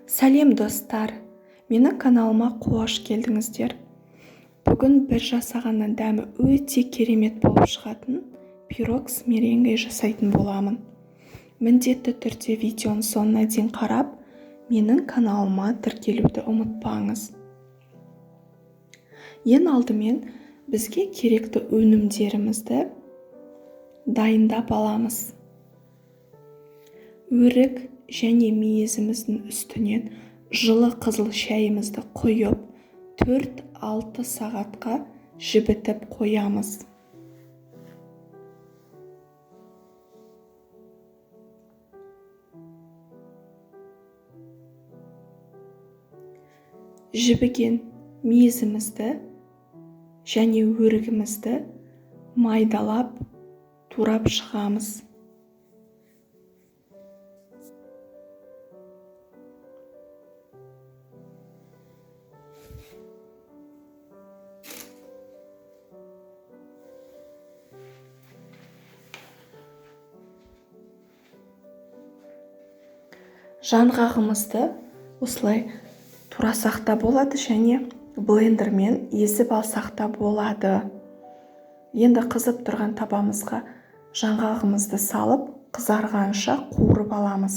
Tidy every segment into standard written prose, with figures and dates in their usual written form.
Сәлем, достар! Менің каналыма қош келдіңіздер. Бүгін бір жасағаннан дәмі өте керемет болып шығатын пирог с меренгой жасайтын боламын. Міндетті түрде видеоның соңына дейін қарап, менің каналыма тіркелуді ұмытпаңыз. Ең алдымен бізге керекті өнімдерімізді дайындап аламыз. Өрік және мейізіміздің үстінен жылы қызыл шайымызды құйып, 4-6 сағатқа жібітіп қоямыз. Жібіген мейізімізді және өрігімізді майдалап турап шығамыз. Жаңғағымызды осылай турасақ та болады және блендермен езіп алсақ та болады. Енді қызып тұрған табамызға жаңғағымызды салып, қызарғанша қуырып аламыз.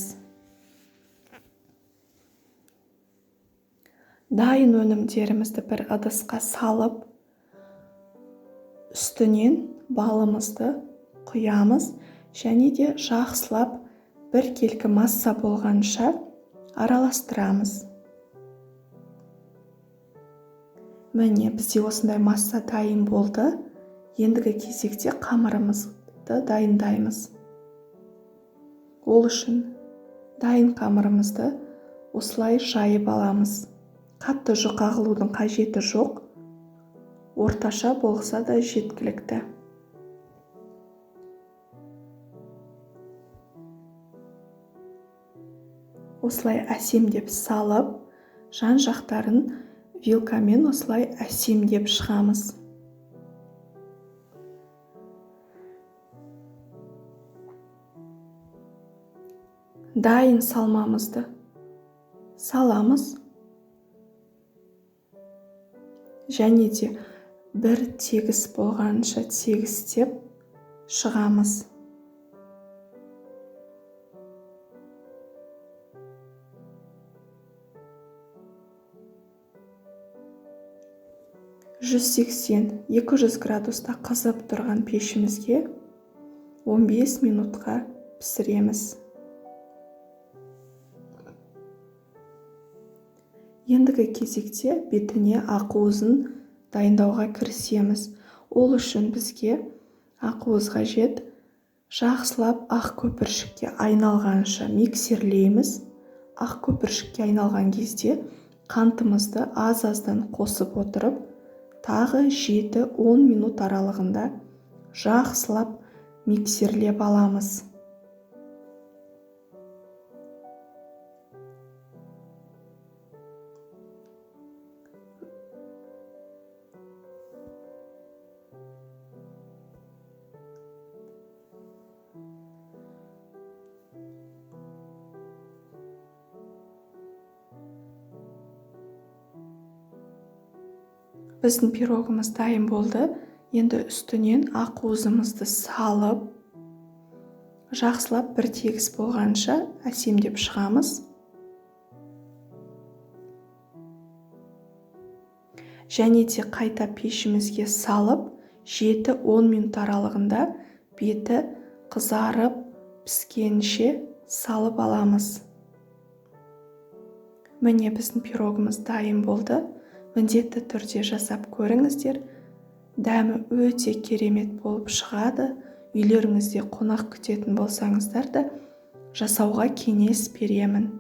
Дайын өнімдерімізді бір ыдысқа салып, үстінен балымызды құямыз және де жақсылап біркелкі масса болғанша араластырамыз. Міне, бізде осындай масса дайын болды. Ендігі кезекте қамырымызды дайындаймыз. Ол үшін дайын қамырымызды осылай жайып аламыз. Қатты жұқа қылудың қажеті жоқ, орташа болса да жеткілікті. Осылай әсемдеп салып, жан жақтарын вилкамен осылай әсемдеп шығамыз. Дайын салмамызды саламыз. Және де бір тегіс болғанша тегістеп шығамыз. 180-200 градуста қызып тұрған пешімізге 15 минутқа пісіреміз. Ендігі кезекте бетіне ақуызын дайындауға кірісеміз. Ол үшін бізге ақуыз қажет. Жақсылап ақ көпіршікке айналғанша миксерлейміз. Ақ көпіршікке айналған кезде қантымызды аз-аздан қосып отырып, тағы 7-10 минут аралығында жақсылап миксерлеп аламыз. Біздің пирогымыз дайын болды. Енді үстінен ақуызымызды салып, жақсылап бір тегіс болғанша әсемдеп шығамыз. Және де қайта пешімізге салып, 7-10 минут аралығында беті қызарып піскенше салып аламыз. Міне, біздің пирогымыз дайын болды. Міндетті түрде жасап көріңіздер. Дәмі өте керемет болып шығады. Үйлеріңізде қонақ күтетін болсаңыздар да жасауға кеңес беремін.